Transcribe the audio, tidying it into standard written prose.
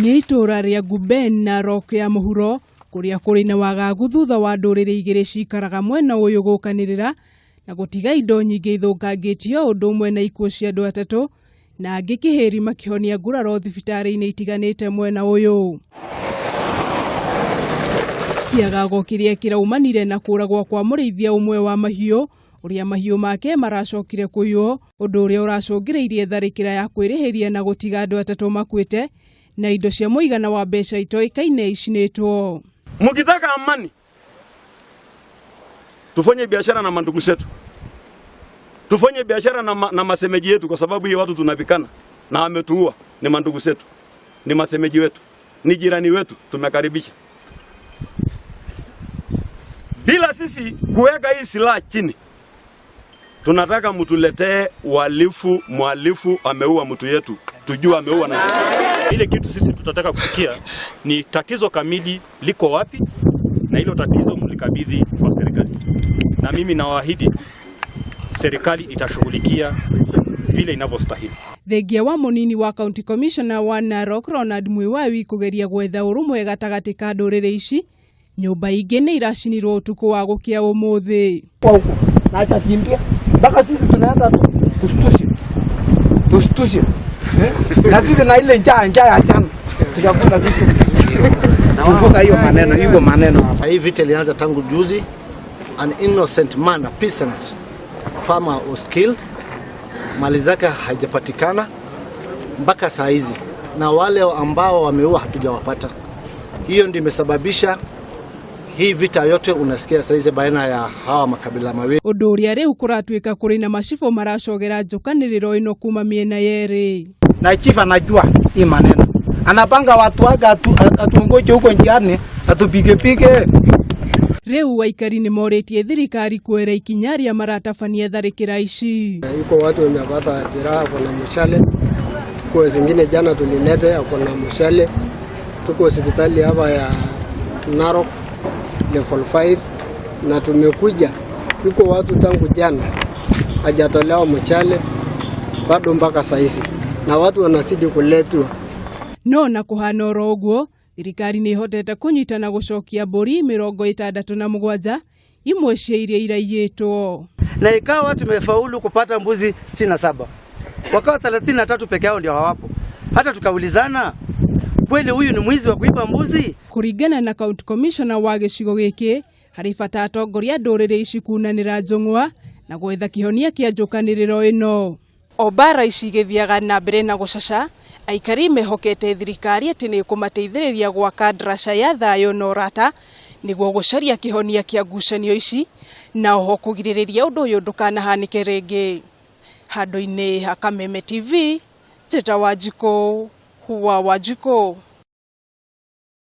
Nĩ itũũra rĩa Guben Narok ya mũhuro kũrĩa kũrĩ na wagagu thutha wa ndũrĩrĩ igĩrĩ cikaraga mwena ũyũ gũkanĩrĩra na gũtiga indo nyingĩ ithũkangĩtio ũndũ ũmwe na ikuũ cia andũ atatũ na angĩ kĩhĩri makĩhonia nguraro thibitarĩ-inĩ itiganĩte mwena ũyũ. Kĩagago kĩrĩa kĩraumanire na kũragwo kwa mũrĩithia ũmwe wa mahiũ ũrĩa mahiũ make maracokire kũiywo ũndũ ũrĩa ũracũngĩrĩirie tharĩkĩra ya kwĩrĩhĩria na gũtiga andũ atatũ makuĩte na indo cia mũigana wa mbeca itoĩkaine icinĩtwo. Mkitaka amani, tufanye biashara na mandugu zetu, tufanye biashara na masemeji yetu, kwa sababu hii watu tunapikana na ametuua ni mandugu zetu, ni masemeji wetu, ni jirani wetu, tumekaribisha. Bila sisi kuweka hii silaha chini, tunataka mtuletee uhalifu, mhalifu ameua mtu yetu, tujue ameua na Ile kitu sisi tutataka kusikia ni tatizo kamili liko wapi, na hilo tatizo mlikabidhi kwa serikali, na mimi nawaahidi serikali itashughulikia vile inavyostahili. Thengia wa mũnini wa county commissioner wa Narok Ronald Mwiwawi kũgeria gwetha ũrũmwe gatagatĩ ka ndũrĩrĩ ici, nyũmba ingĩ nĩ iracinirwo ũtukũ wa gũkĩa ũmũthĩ. Kwa huko na atakimbia mpaka sisi tunaenda tu tushtushe tushtushe, eh? Na sisi na ile njaa njaa ya jana tujakula vitu. Punguza hiyo maneno, hiyo maneno hapa. Hii vita ilianza tangu juzi. An innocent man, a peasant farmer was killed. Mali zake haijapatikana mpaka saa hizi, na wale ambao wameua hatujawapata. Hiyo ndio imesababisha hii vita yote unasikia saa hizi baina ya hawa makabila mawili. Ũndũ ũrĩa rĩu kũratuĩka kũrĩ na macibũ maracogera njũkanĩrĩro ĩno kuma mĩena yerĩ. Na chief anajua hii maneno, anapanga watu wake atuongoje huko njiani atupigepige. Rĩu aikari nĩ morĩtie thirikari kuoera ikinya arĩa maratabania tharĩkĩra ici. Iko watu wamepata jeraha, kuna mshale, kwa zingine jana tulilete kuna mshale. Tuko hospitali hapa ya Narok level 5 na tumekuja, iko watu tangu jana hajatolewa mchale bado mpaka sahizi, na watu wanazidi kuletwa. No na kũhana oro ũguo, thirikari nĩ ĩhotete kũnyita na gũcokia mbũri 67, imwe cia iria iraiyĩtwo. Na ikawa tumefaulu kupata mbuzi 67, wakawa 33 peke yao ndio hawapo. Hata tukaulizana, kweli huyu ni mwizi wa kuiba mbuzi? Kũringana na county commissioner wa gĩcigo gĩkĩ, harĩ bata atongoria a ndũrĩrĩ ici kunanĩra njũng'wa na gwetha kĩhonia kĩa njũkanĩrĩro ĩno. O mbara ici igĩthiaga na mbere na gũcaca, aikari mehokete thirikari atĩ nĩ ĩkũmateithĩrĩria gwaka ndaraca ya thayũ na ũrata nĩguo gũcaria kĩhonia kĩa ngucanio ici na oho kũgirĩrĩria ũndũ ũyũ ndũkanahanĩke rĩngĩ. Handũ-inĩ ha Kameme TV, Njĩta Wanjikũ wa Wanjikũ.